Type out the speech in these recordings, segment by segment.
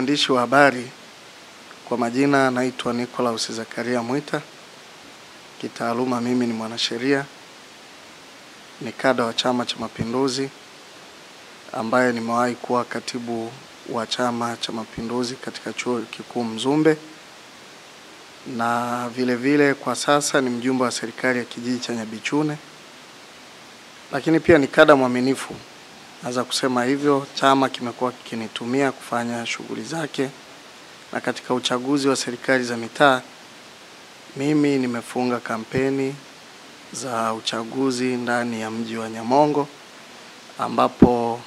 Waandishi wa habari, kwa majina naitwa Nicholaus Zakaria Mwita. Kitaaluma mimi ni mwanasheria, ni kada wa Chama cha Mapinduzi ambaye nimewahi kuwa katibu wa Chama cha Mapinduzi katika Chuo Kikuu Mzumbe, na vile vile kwa sasa ni mjumbe wa serikali ya kijiji cha Nyabichune, lakini pia ni kada mwaminifu. Naweza kusema hivyo, chama kimekuwa kikinitumia kufanya shughuli zake, na katika uchaguzi wa serikali za mitaa mimi nimefunga kampeni za uchaguzi ndani ya mji wa Nyamongo ambapo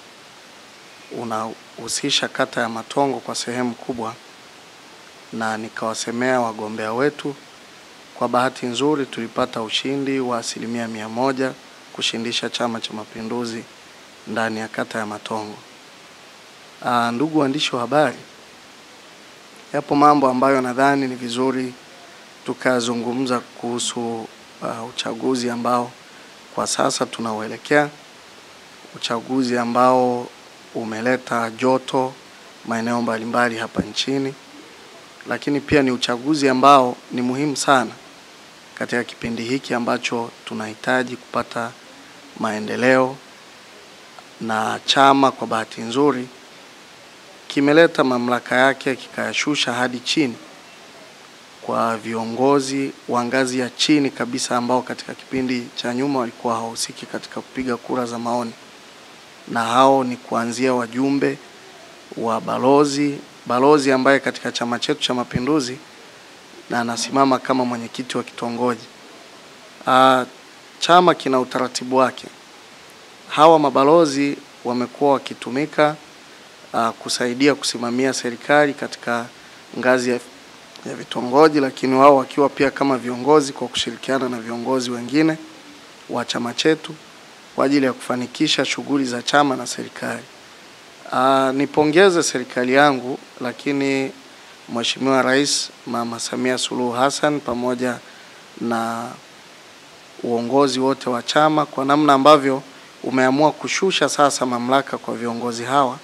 unahusisha kata ya Matongo kwa sehemu kubwa, na nikawasemea wagombea wetu. Kwa bahati nzuri tulipata ushindi wa 100% kushindisha Chama cha Mapinduzi ndani ya kata ya Matongo. Ndugu waandishi wa habari, yapo mambo ambayo nadhani ni vizuri tukazungumza kuhusu uchaguzi ambao kwa sasa tunauelekea, uchaguzi ambao umeleta joto maeneo mbalimbali hapa nchini, lakini pia ni uchaguzi ambao ni muhimu sana katika kipindi hiki ambacho tunahitaji kupata maendeleo. Na chama kwa bahati nzuri kimeleta mamlaka yake kikayashusha hadi chini kwa viongozi wa ngazi ya chini kabisa ambao katika kipindi cha nyuma walikuwa hawahusiki katika kupiga kura za maoni, na hao ni kuanzia wajumbe wa balozi, balozi ambaye katika chama chetu cha Mapinduzi na anasimama kama mwenyekiti wa kitongoji. Chama kina utaratibu wake. Hawa mabalozi wamekuwa wakitumika kusaidia kusimamia serikali katika ngazi ya vitongoji, lakini wao wakiwa pia kama viongozi kwa kushirikiana na viongozi wengine wa chama chetu kwa ajili ya kufanikisha shughuli za chama na serikali. Nipongeze serikali yangu, lakini Mheshimiwa Rais Mama Samia Suluhu Hassan pamoja na uongozi wote wa chama kwa namna ambavyo umeamua kushusha sasa mamlaka kwa viongozi hawa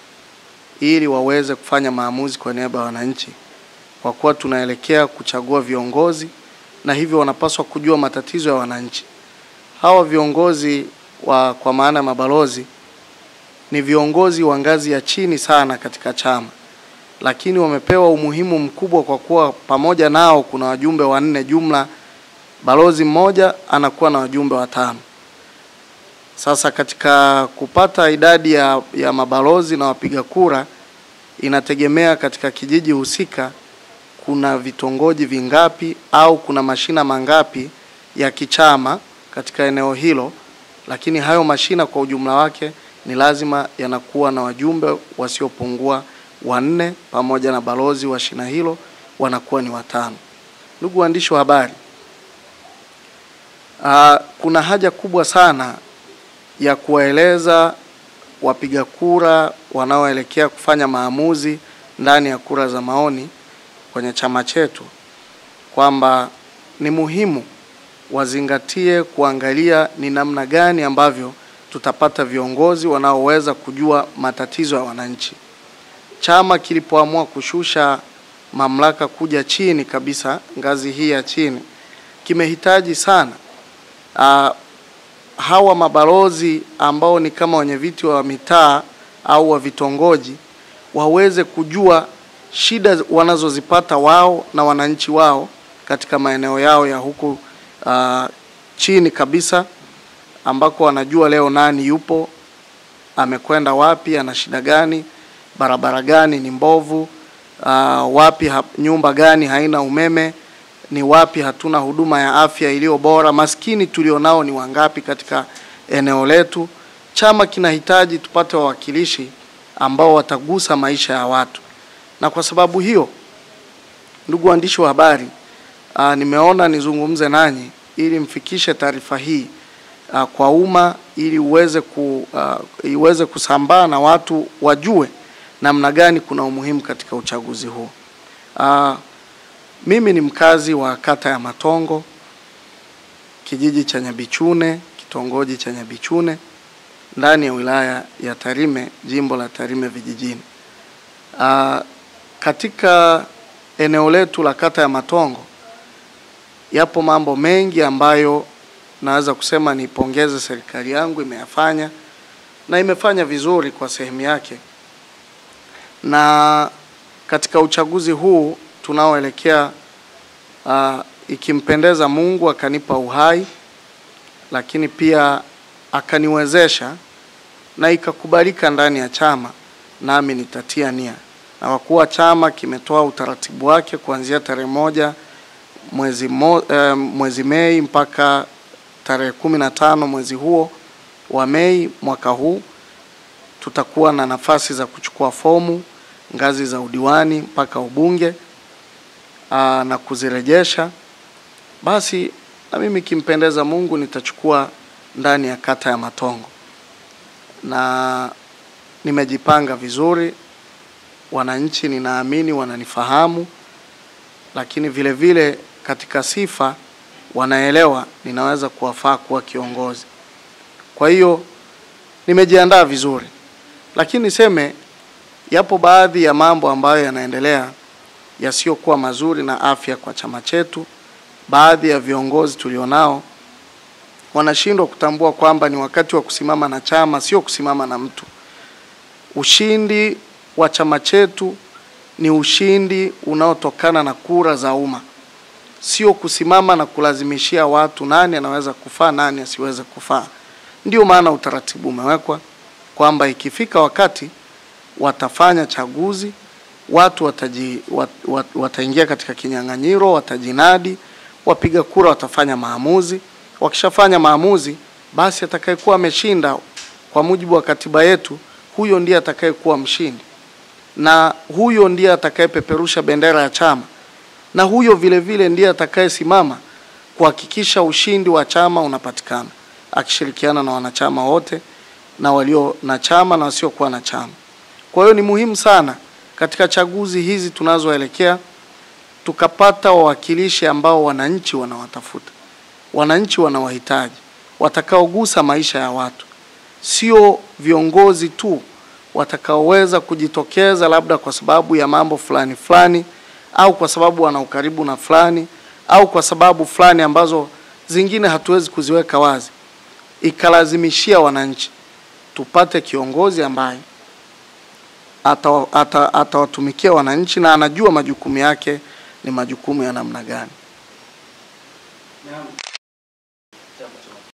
ili waweze kufanya maamuzi kwa niaba ya wananchi, kwa kuwa tunaelekea kuchagua viongozi na hivyo wanapaswa kujua matatizo ya wananchi. Hawa viongozi kwa maana mabalozi ni viongozi wa ngazi ya chini sana katika chama, lakini wamepewa umuhimu mkubwa kwa kuwa pamoja nao kuna wajumbe 4 jumla. Balozi mmoja anakuwa na wajumbe 5. Sasa katika kupata idadi ya mabalozi na wapiga kura inategemea katika kijiji husika kuna vitongoji vingapi au kuna mashina mangapi ya kichama katika eneo hilo, lakini hayo mashina kwa ujumla wake ni lazima yanakuwa na wajumbe wasiopungua 4 pamoja na balozi wa shina hilo wanakuwa ni 5. Ndugu waandishi wa habari, kuna haja kubwa sana ya kuwaeleza wapiga kura wanaoelekea kufanya maamuzi ndani ya kura za maoni kwenye chama chetu kwamba ni muhimu wazingatie kuangalia ni namna gani ambavyo tutapata viongozi wanaoweza kujua matatizo ya wananchi. Chama kilipoamua kushusha mamlaka kuja chini kabisa, ngazi hii ya chini, kimehitaji sana hawa mabalozi ambao ni kama wenyeviti wa mitaa au wa vitongoji waweze kujua shida wanazozipata wao na wananchi wao katika maeneo yao ya huku chini kabisa, ambako wanajua leo nani yupo, amekwenda wapi, ana shida gani, barabara gani ni mbovu, wapi nyumba gani haina umeme, ni wapi hatuna huduma ya afya iliyo bora, maskini tulionao ni wangapi katika eneo letu. Chama kinahitaji tupate wawakilishi ambao watagusa maisha ya watu. Na kwa sababu hiyo, ndugu waandishi wa habari, nimeona nizungumze nanyi ili mfikishe taarifa hii kwa umma ili iweze kusambaa na watu wajue namna gani kuna umuhimu katika uchaguzi huu. Mimi ni mkazi wa kata ya Matongo, kijiji cha Nyabichune, kitongoji cha Nyabichune, ndani ya wilaya ya Tarime, jimbo la Tarime vijijini. Katika eneo letu la kata ya Matongo yapo mambo mengi ambayo naweza kusema nipongeze serikali yangu imeyafanya, na imefanya vizuri kwa sehemu yake. Na katika uchaguzi huu tunaoelekea, ikimpendeza Mungu akanipa uhai, lakini pia akaniwezesha na ikakubalika ndani ya chama, nami nitatia nia. Na kwa kuwa chama kimetoa utaratibu wake kuanzia tarehe 1 mwezi Mei mpaka tarehe 15 mwezi huo wa Mei mwaka huu, tutakuwa na nafasi za kuchukua fomu ngazi za udiwani mpaka ubunge na kuzirejesha. Basi na mimi kimpendeza Mungu nitachukua ndani ya kata ya Matongo, na nimejipanga vizuri. Wananchi ninaamini wananifahamu, lakini vile vile katika sifa wanaelewa ninaweza kuwafaa kuwa kiongozi. Kwa hiyo nimejiandaa vizuri, lakini niseme yapo baadhi ya mambo ambayo yanaendelea yasiyokuwa mazuri na afya kwa chama chetu. Baadhi ya viongozi tulionao wanashindwa kutambua kwamba ni wakati wa kusimama na chama, sio kusimama na mtu. Ushindi wa chama chetu ni ushindi unaotokana na kura za umma, sio kusimama na kulazimishia watu nani anaweza kufaa nani asiweze kufaa. Ndio maana utaratibu umewekwa kwamba ikifika wakati watafanya chaguzi, watu wataingia katika kinyang'anyiro, watajinadi, wapiga kura watafanya maamuzi. Wakishafanya maamuzi, basi atakayekuwa ameshinda kwa mujibu wa katiba yetu, huyo ndiye atakayekuwa mshindi, na huyo ndiye atakayepeperusha bendera ya chama, na huyo vile vile ndiye atakayesimama kuhakikisha ushindi wa chama unapatikana, akishirikiana na wanachama wote na walio na chama na wasiokuwa na chama. Kwa hiyo ni muhimu sana katika chaguzi hizi tunazoelekea tukapata wawakilishi ambao wananchi wanawatafuta, wananchi wanawahitaji, watakaogusa maisha ya watu, sio viongozi tu watakaoweza kujitokeza labda kwa sababu ya mambo fulani fulani, au kwa sababu wana ukaribu na fulani, au kwa sababu fulani ambazo zingine hatuwezi kuziweka wazi, ikalazimishia wananchi. Tupate kiongozi ambaye atawatumikia wananchi na anajua majukumu yake ni majukumu ya namna gani.